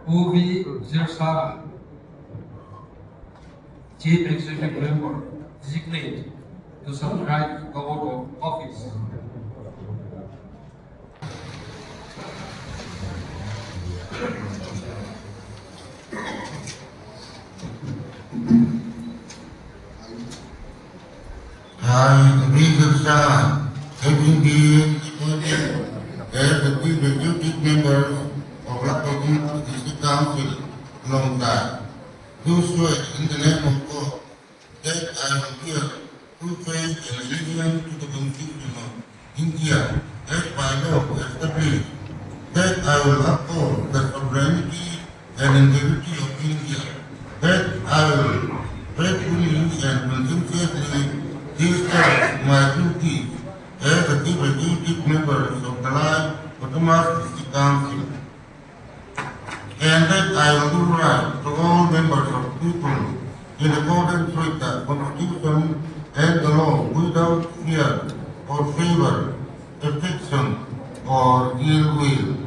Pu V. Zirsanga, Chief Executive Member, designate to subscribe the oath of office. I, Richard Shah, having been appointed as the Chief Executive Member of Lakpatun District Council, Lawngtlai, do swear in the name of God that I will bear true faith and allegiance to the Constitution of India as by law established, that I will uphold the sovereignty and integrity of India, that I will faithfully and conscientiously discharge my duties as the Chief Executive Member of the Lai Autonomous District Council, and that I will do right to all members of people in accordance with the Constitution and the law without fear or favor, affection, or ill will.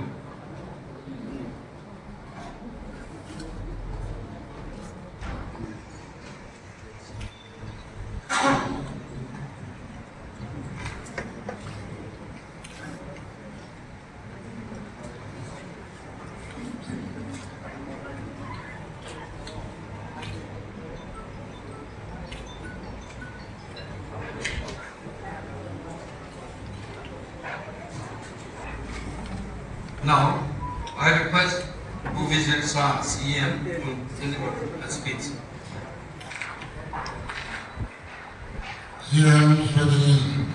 Now, I request Pu Vijay Shah, CM, to deliver a speech. CM Shri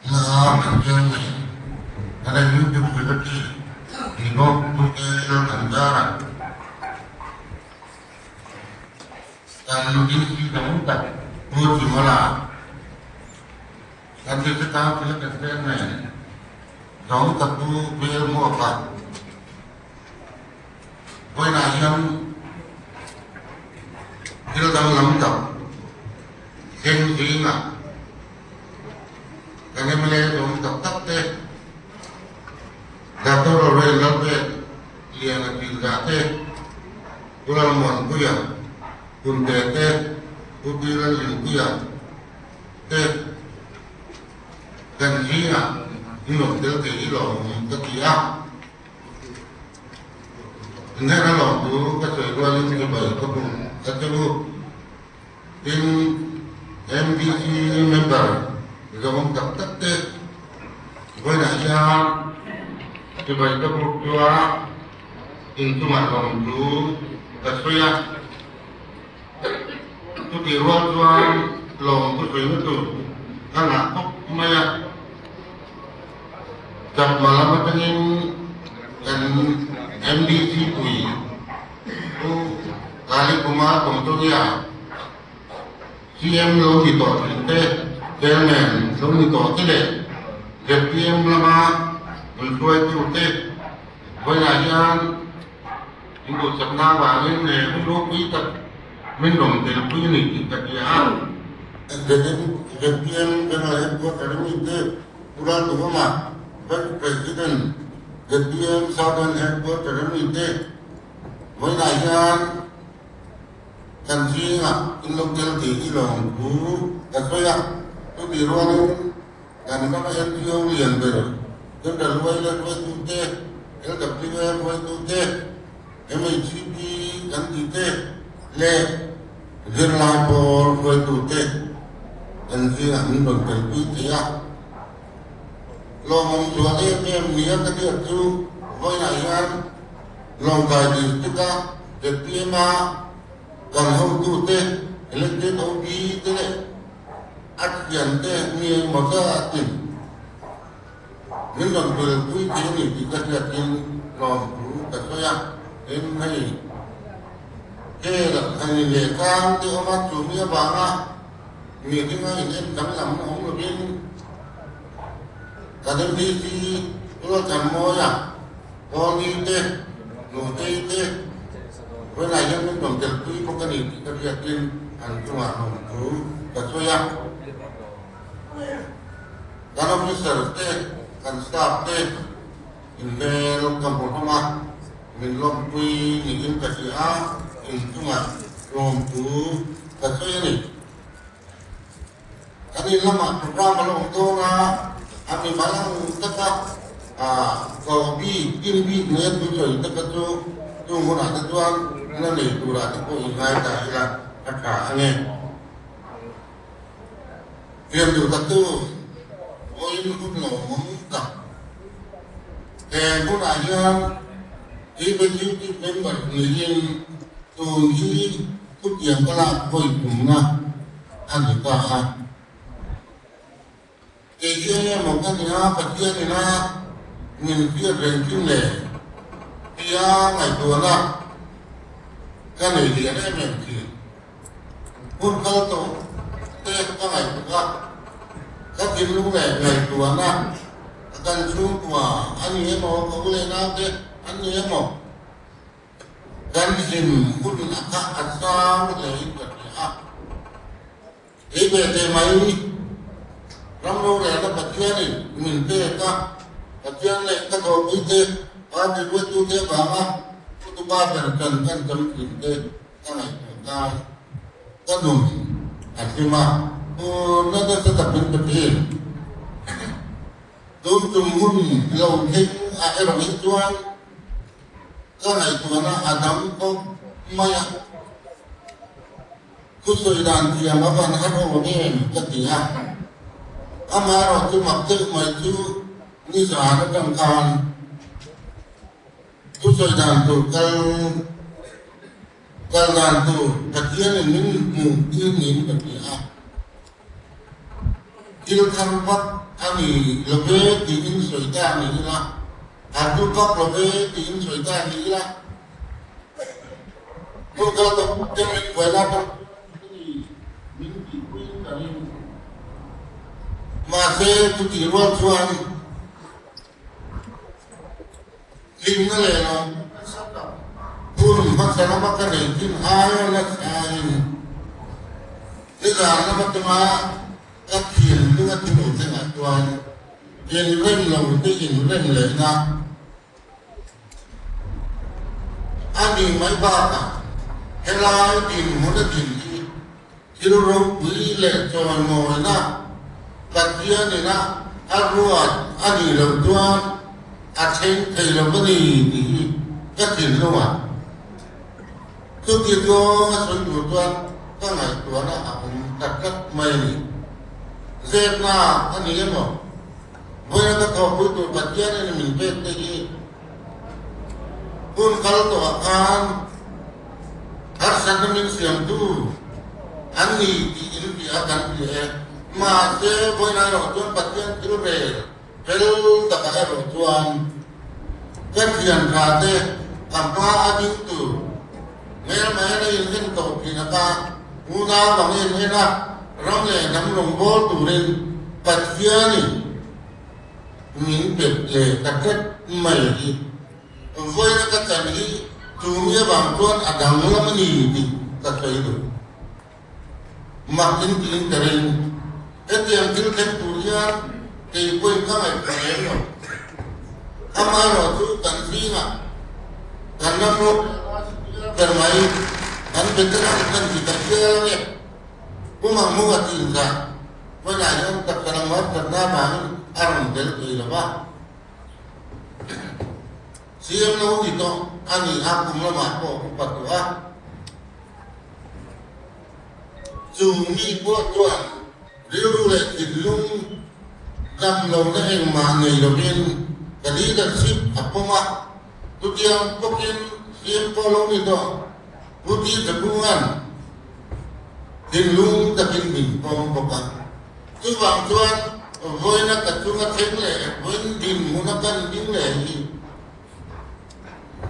Ilham Chairman, and a YouTube Secretary, Inok Tukel Anjara, kan DC Damuta, Pu Chimala, kan DC Council Chairman, Zong Tatu Bill Muakat, Vawiinah hian thil danglam tak thleng zingah kan mla zawm tak tak te Doctor Lorraine Lalpek Liana Tilda te, Pu Lalmuanpuia Punte te, Pu Pi Lalrinpuia te kan zingah in rawn tel thei hi lawm ka ti a. Inherh a lawm chu ka sawi rualin ka bai ka bum a che u. Tin, MDC member zawng tak tak te vawiinah hian chibai ka buk chu a inchungah lawm chu ka sawi a. Chutih rual chuan lawm chu sawi na tur ka ngah khawp mai a. Chakma lam atangin kan MDC pui Pu Kali Kumar Kawngchawia, CM lo ni tawh thin te, Chairman lo ni tawh te leh zpm lama min hruaitu te vawiinah hian in duhsakna avangin he hun ropui tak min rawn telpui a ni tih ka hria a. Zpm General Headquarter a mi te Pu Lalduhawma, Vice President, zpm Southern Headquarter a mi te vawiinah hian kan zingah in lo tel thei hi lawm thu ka sawi a. Chutih rualin kan rama NGO lian ber General Wailer hruaitute, LWA hruaitute, MHCP kan tih te leh zirlai pawl hruaitute kan zingah min rawn telpui thei a. Lawmawm zual em em nia ka hriat chu vawiinah hian Lawngtlai District-a zpm-a kan hotute, elected OB te leh a thiante mi engemaw zatin Min rawn belpui thei a ni tih ka hriatin lawmthu ka sawi a, tin hei hel han in leh tlang te awm a, chu mi avanga meeting a in en danglam awm lovin kan MDC Rualthanmawia, Tony te, Nutei te vawiinah hian min rawn belpui bawk a ni tih ka hriatin an chungah lawmthu ka sawi a. Kan officer te, kan staff te inhmel ka hmu hlawm a. a, inchungah lawmtu ka sawi a ni. Kan in lamah program a la awm dawn a, a mimal ang taka ko bik, tin bik leh thusawi te kha chu chung hunah te chuan la nei turah te pawh inngai ta ila a tha ang e. Rian duh tak chu vawiin hun lo awm tak. He hunah hian Executive Member niin tun hi thutiang ka lak hawi tumna a ni ta a. Kei hi eng emaw ka nia Pathian ina min hriat reng thin le tia ngaihtuahna ka nei lian em em thin. Hun kal tawh te ka ngaihtuah a, ka thinlung leh ngaihtuahna a kan chhungkua a ni emaw ka u leh naute an ni emaw kan hlim hun a kha a sang hlein ka hria a. Kei ve teh mai, ram rorelna Pathianin min pek a, Pathian leh ka thawhpuite, party ruaitute avanga Putupa ber kan kan tam thin te ka ngaihtuah ta, ka nun a hlim a, purna nasa tak min pe thin. Tun tum hun lo thleng ah erawh hi chuan ka ngaihtuahna a dang khawp mai a. Thusawi dan thiam a van har awm em ka ti a, amaherawh chu mak deuh mai chu nizan atang khan thusawi dan tur kal kal dan tur Pathianin min hmuh tir niin ka ti a, thil thar vak a ni love tiin sawi ta ni ila, har chu vak love tiin sawi ta ni ila. Hmun kal tak te min buaina pawh min tihpui ka ring. Mahse chutih rual chuan hlimna leh lawm hun hmasa lama ka nei thin aia nasa in nizan lama tuma ka thinlung a thilo thlengah chuan inrem lo te inrem lehna A ni mai bakah helai dinhmun a din hi thil ropui leh chawimawina Pathian ina a ruat a nih loh chuan a thleng thei lo a ni tih hi ka thinlungah chuti zawnga sawi tur chuan ka ngaihtuahna a awm ta tlat mai a ni. Zepna a ni emaw? Vawiin ka thawhpui tur Pathian in min pek te hi hun kal tawhah khan harsatna min siamtu an ni tih in ti a kan ti e. Mahse, vawiin erawh chuan Pathian thil rel fel takah erawh chuan ka thian tha te ka hma a ding tur hmel mai a in en tawh thin a ka unau ang in en a, Ram leh hnam rawngbâwl turin Pathianin min pet leh ta tlat mai hi. Vawiina ka chan hi chumi avang chuan a danglam a ni tih ka sawi duh. Mak in tiin ka ring. Hetiang thil thleng tur hian kei pawhin ka ngaihtuah lem lo. Amaherawhchu kan zingah kan ram rorelna ber mai kan veteran kan ti ta hial ang e. Pu Mahmua tih zah vawilah hian taksa lam harsatna avangin a rawn tel thei lo va. CM lo ni tawh a ni a, kum lamah pawh upa tawh a. Chu mi pawh chuan rilru leh thinlung dam lohna engmah nei lovin ka leadership a pawm a. Chutiang bawkin CM pawh lo ni tawh Pu Tihzakunga'n thinlung takin min pawm bawk a. Chuvang chuan vawiina ka chunga thleng leh vawiin dinhmuna kan ding leh hi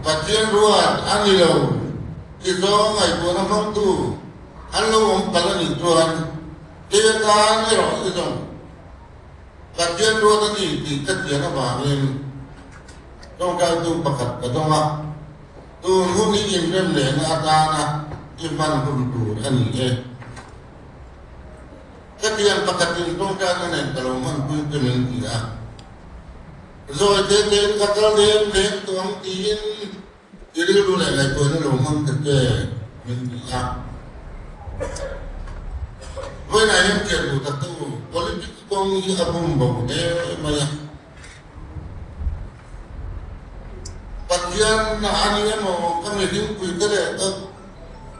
Pathian ruat a ni lo ti zawng ngaihtuahna hmangtu an lo awm palh a nih chuan kei atan erawh i zawng Pathian ruat a ni tih ka thian avangin tawngtaitu pakhat ka dawng a. Tun hun hi inrem lehna atana i hman hun tur a ni e. Ka thian pakhatin tawngtaina nen ka lo hmanpui te min ti a. Zawi te tein ka kal lem lem tawh ang tiin I rilru leh ngaihtuahna lo hmang ta che min ti a. Vawiinah hian thian duh tak te u, politics kawng hi a bum bo hle mai a. Pathian na a ni emaw ka mihringpui te leh ka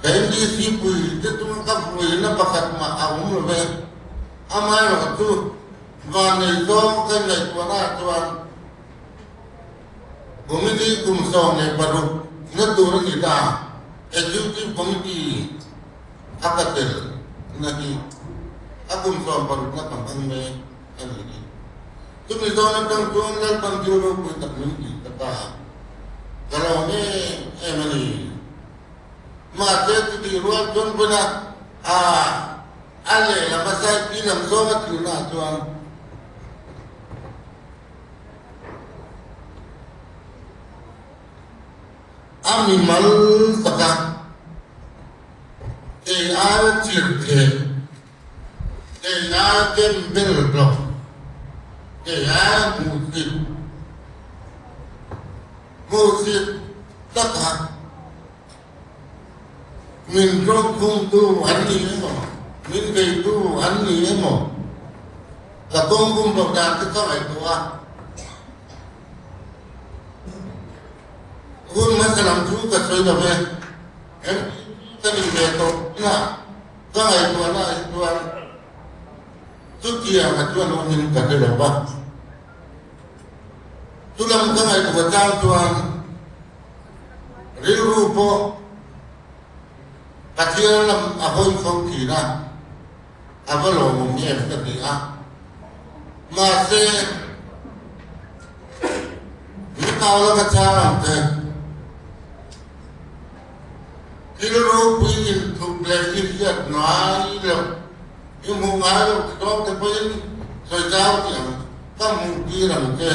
ka MDC pui te chunga ka vuina pakhat mah a awm lo ve. Amaherawhchu vannei zawng ka ngaihtuahna ah chuan Committee kum 16 na tur a ni ta. Executive Committee a ka tel na hi a kum 16 na ka hmang mek a ni hi. Chumi zawn atang chuan Lalpan thil ropui tak min tih ta ta. Ka lawm em em a ni. Mahse chutih rual chuan vuna a a lehlam a side pi lam zawng a thilna ah chuan A mimal taka kei aia chir theh, kei aia ken bel hlawk, kei aia hmuhsit, hmuhsit taka min ṭawngkhumtu an ni emaw, min beitu an ni emaw, ka kawngkum loh dan chu ka ngaihtuah a. Hun hmasa lam chu ka sawi lo ve, MPP ka nih ve tawh hunah ka ngaihtuahna ah hi chuan chutiang a chuan awmin ka hre lo va. Chulam ka ngaihtuah chang chuan rilru pawh Pathian lam a hawi fo thin a, a va lawmawm em ka ti a. Mahse, min kau la ka chang ang che. Thil ropui inthup leh i hriat ngai loh, i hmuh ngai loh tawk te pawhin sawi chau tih ang ka hmuh tir ang che.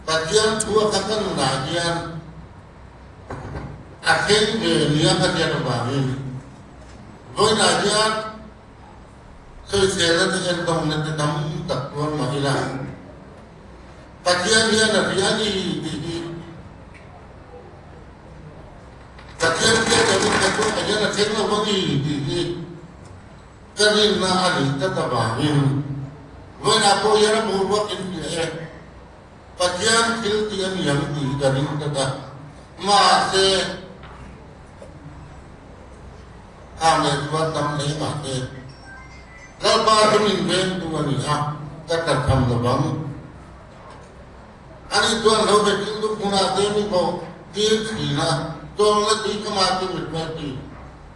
Pathian thu a kha ka nunah hian a thleng ve nia ka hriat avangin vawiinah hian sawiselna te endawngna te tam tak tuar mah ila Pathian hian a hria a ni tih hi Pathian hriat lovin ka chhuakah hian a thleng lo a ni tih hi Ka rinna a nih tlat avangin vawiinah pawh hian a boruak in hria e. Pathian thil tih a ni ang tih hi ka ring tlat a. Mahse, khang leh chuan tam hle mahse, Lalpa chu min vengtu a ni a, ka tla tham lo vang. Ani chuan lo ve thil dup hmunah te mi pawh tir thin a, tawngna tui kamah chu mit hmel tih.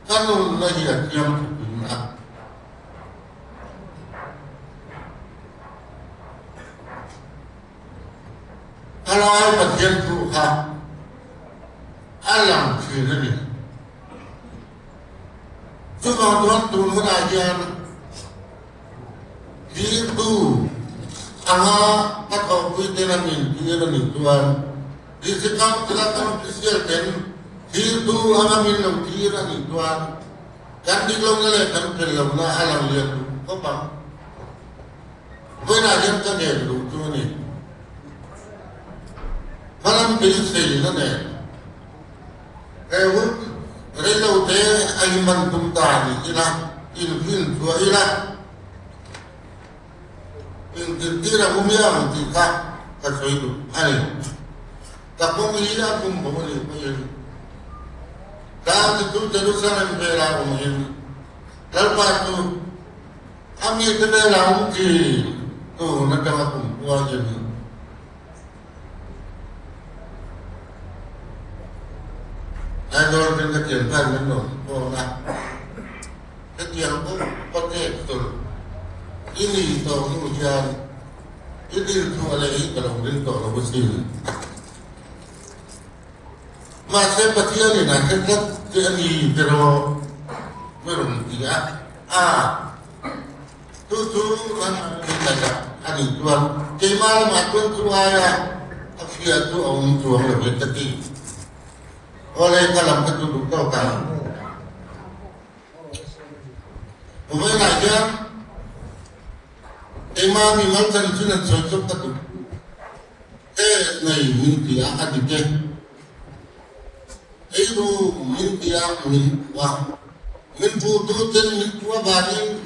Ka nunna hi a thiam thupin a. A lai Pathian thu kha a lang thin a ni. Chuvang chuan tun hunah hian Tirtu anga ka thawhpui ten a min tir a nih chuan District Council a kan official ten Tirtu anga min lo tir a nih chuan kan dik lohna leh kan fel lohna a lang lian duh khawp ang. Vawiinah hian ka ngen duh chu a ni. Hmalam beiseina nen he hun reilote a inman tum ta ni ila, inhrin chhuah ila, intirtir a hum iang tih kha ka sawi duh a ni. Ka kawng hi a kum bo a nih pawhin Tlang chu Jerusalem velah awmin Lalpa chu a mite velah awm thin tun atanga kum kualin Aizawl atang ka thian khan min rawn phone a, hetiang pawh patek tur i ni tawh hnu hian i dil chhuah leh hi ka lo ring tawh lo asin. Mahse Pathianin a hre tlat che a ni tiraw mi rawn ti a, a chu chu kan ngaihtuah a nih chuan keimah lamah chuan chu aia a fiah chu a awm chuang lo ve ka ti. Awle ka lam ka chu duh tawk ang. Vawiinah hian keimah mimal chanchin an sawi chawp ka duh. Test nei min ti a, a dik e. Eiru min ti a, min puh a. Min puhtu ten min puh avangin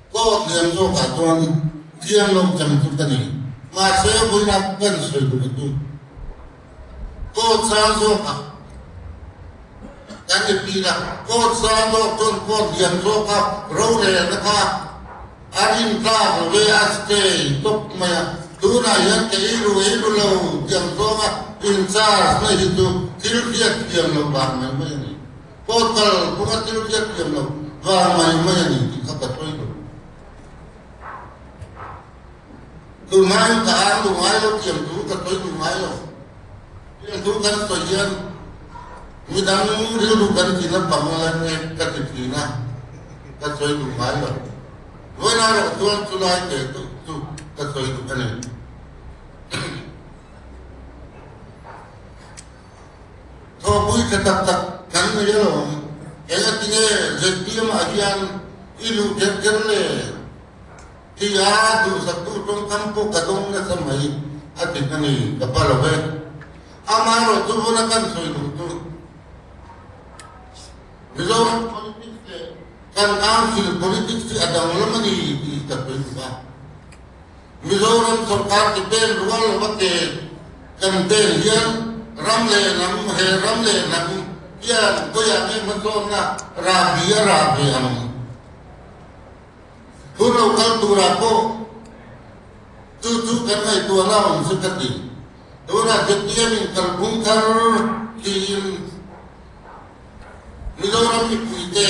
court lian zawkah chuan thiam lo chang chu ka ni. Mahse, vawiin kan sawi duh chu court sang zawkah kan i pil a. Court sang zawk chuan court lian zawka rorelna kha A rintlak lo e, a stay tawp mai a. Tunah hian ka ei ru ei ru lo tiang zawnga in charge na hi chu thil hriat thiam lo vang mai mai a ni. Court kal phunga thil hriat thiam lo vang mai mai a ni tih kha ka sawi lo. Tunhmain ka ang duh ngai lo tiang thu ka sawi duh ngai lo. Tiang thu kan sawi hian midang rilru kan ti na pang la nge ka ti thin a, ka sawi duh ngai lo. Vawiin erawh chuan chulai teh duh chu ka sawi duh a ni. Thawhpui tha tak tak kan nei alawm. Engatinge ZPM ah hian i luh kher kher le? Ti a duhsaktu tawngkam pawh ka dawng nasa mai a ti ka ni, ka pa lo e. Amaherawh chu vuna kan sawi duh chu Mizoram politics leh kan council politics hi a danglam a ni tih ka sawi duh a. Mizoram sorkar ti pen rual lova ke kan pen hian ram leh hnam he ram leh hnam hian khawiah nge hmasawnna rahbi a rah ve ang? Hun lo kal turah pawh chu chu kan ngaihtuahna awm chu ka ti. Tunah ZPM in kalphung thar tiin Mizoram mipuite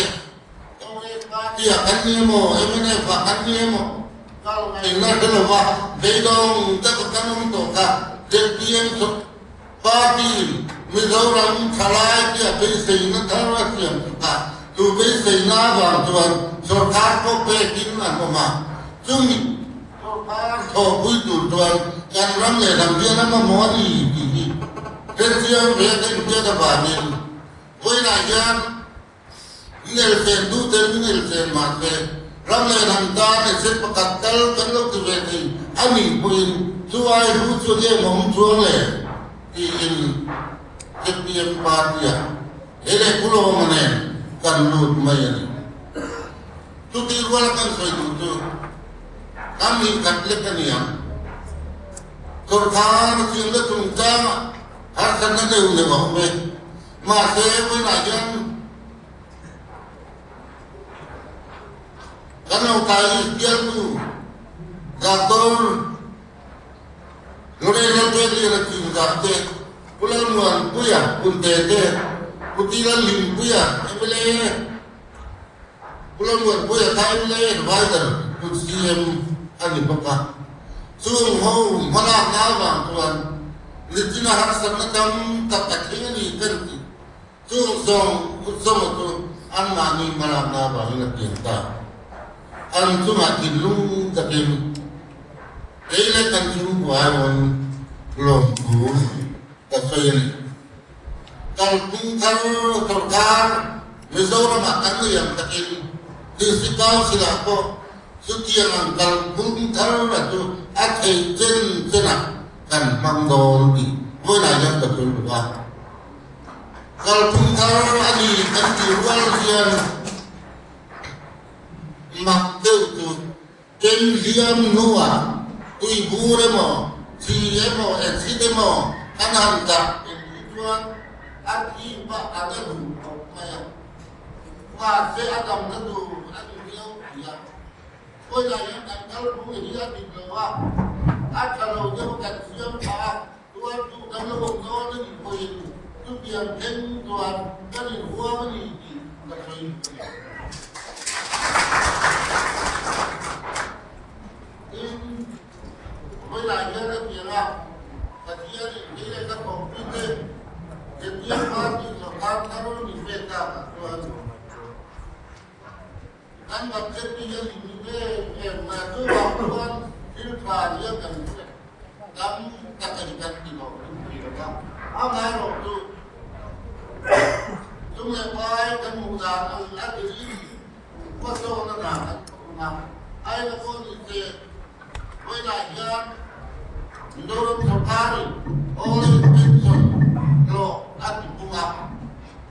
Congress party ah kan ni emaw, mnf ah kan ni emaw kal ngaihna hre lova beidawng taka kan awm tawh kha ZPM Party in Mizoram thalai te a beiseina thar a siam sak a, chu beiseina avang chuan sorkar pawh pekin an awm a, chumi sorkar thawhpui tur chuan kan ram leh hnam hian a mamawh a ni tih hi hrechiang ve ka inhriat avangin vawiinah hian Inelfen duh ten inelfen mahse ram leh hnam tan exit pakhat tal kan lo ti ve thei a nih pawhin chu ai hu chu heng awm chuang le tiin zpm party ah he leh Pu Lawma nen kan lut mai a ni. Chutih ruala kan sawi duh chu kan inkhat lek a ni ang. Sawrkar siamna chungchangah harsatna deuh neuh a awm e. Mahse, vawiinah hian kan lo kai bialtu Doctor Lorraine Lalpekliana Chinzah te, Pu Lalmuanpuia Punte te, Pu Ti Lalhlimpuia mla, Pu Lalmuanpuia kha mla Adviser Pu CM a ni bawk a. Chung ho hmalakna avang chuan nichina harsatna tam tak a thleng a ni kan ti. Chung zawng zawng chu anmahni hmalakna avangin a piang ta. An chungah thinlung takin kei leh kan chhungkua erawhin lawmthu ka sawi a ni. Kalphung thar sorkar Mizoramah kan nei ang takin District Council-ah pawh chutiang ang kalphung thar a chu a theih chen chenah kan hmang dawn tih vawiinah hian ka sawi duh a. Kalphung thar a ni kan tih rual hian mak deuh chu Ken hliam hnuah tuibur emaw, thi emaw, acid emaw kan han dah eng hi chuan a thi pah a la duh khawp mai a. Mahse a damna tur a ni viau si a. Khawiah hian kan kalphung hi a dik lo a, a tha lo deuh kan siam phah a, tuartu kan lo awm dawn a nih pawhin chutiang thleng chuan kan inhuam a ni tih ka sawi duh a ni. Tin, vawilah hian a piang a, Pathianin kei leh ka thawkpuite Zephyr Party sorkar thar min pek takah chuan kan budget hi a lim em em mai a, chuvang chuan thil tha nia kan hriat tam tak a ni kan ti lo in ti lo va, amaherawhchu chung leh pai kan hmuh dan ang a tiin hmasawn a dan an thawk ang a, Ailakaw ni se vawilah hian Mizoram sorkar. Sawrkarin Old Age Pension hlawh a ti pung a,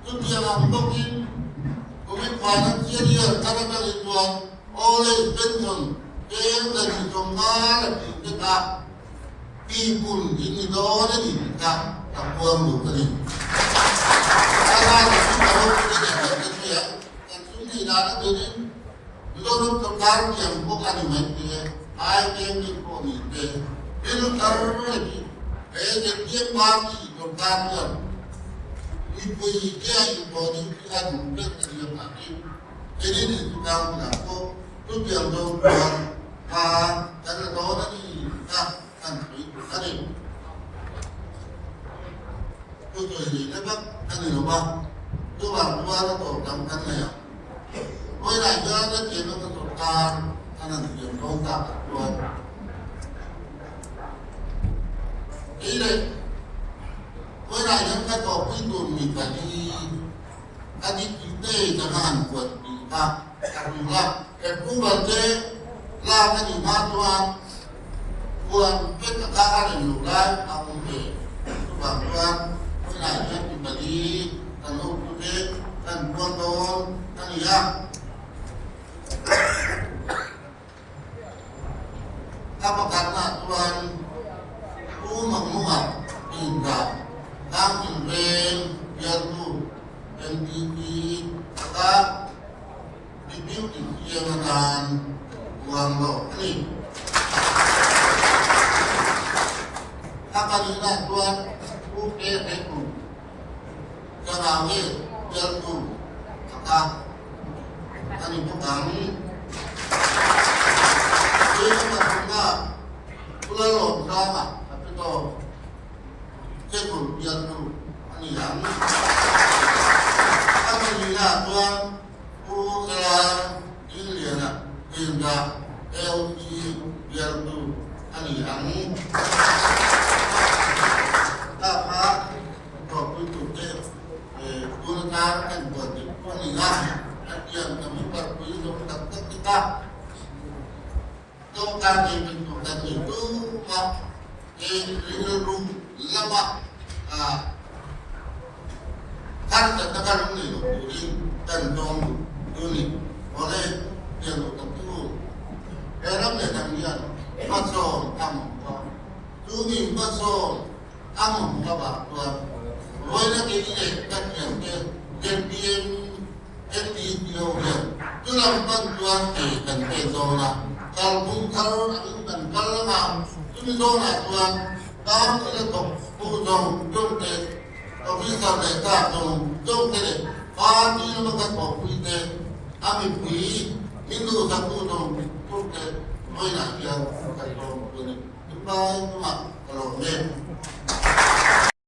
chutiang ang bawkin kumin financial year thar atangin chuan Old Age Pension tlem 150 a tih te kha tihpun in ni dawn a ni tih kha ka puang duh a ni. A zat a chu ka ropui a nih kan hria, kan sum thei dan a berin Mizoram sorkar tiang bawk a ni mai te, ai tlem deuh pawh ni te, thil thar a ni. He ZPM party sorkar hian mipui te a intodelh hi a duh vek a ni avangin keini Sitang bulah pawh chutiang zawng chuan hma kan la dawn a ni tih kha kan sawi duh a ni. Thusawi leh na vak a ni lo va, chuvang chuan a tawp lam kan nei ang. Vawiinah hian a thiamna ka sawrkar an han siam dawn tak ah chuan kei leh vawiinah hian ka tawhpui tur mi pali a dik te ka nga han kuat tih kha ka tul a. Approval te lak a nih hma chuan huan vek a kha a rem lo lai a awm ve. Chuvang chuan vawiinah hian mi pali kan hotu te kan puan dawn a ni a. A pakhatnaah chuan Pu Mangmunga Pinta Tlangpin Veng bialtu NPP taka Deputy CM atan puang lawk a ni. A pahnihnaah chuan Pu Ke Hreku Thlarau hi bialtu taka a ni bawk ang. Tin a pathumna Pu Lalawmsanga Capital Chekul bialtu a ni ang. A pahnihna chuan Pu LR Dingliana Rinda LP bialtu a ni ang. Ta kha Tawpui turte tun atan kan buat dik pawh a ni a, a tiang ka mi parpui zawng tak tak te kha dawhkan ei kan tur kan nei tum a, he rilru lama harsatna kha lung nei lo turin kan tawng duh tu a ni. Awle, tiang duh tak chu he ram leh hnam hian hmasawn a mamawh a, chu mi hmasawn A mawng avang chuan Royal Navy leh ka thiante ZPM NDP ho hian chulam pan chuan ke kan pek dawn a, kalphung thar angin kan kal anga chumi zawnah chuan council a thawk pu zawng zawng te, officer leh staff zawng zawng te leh party lama ka thawhpui te, a mipui min duhsaktu zawng zawng te vawiinah hian kan sawm a ni. Tunlai chungah ka lawm em?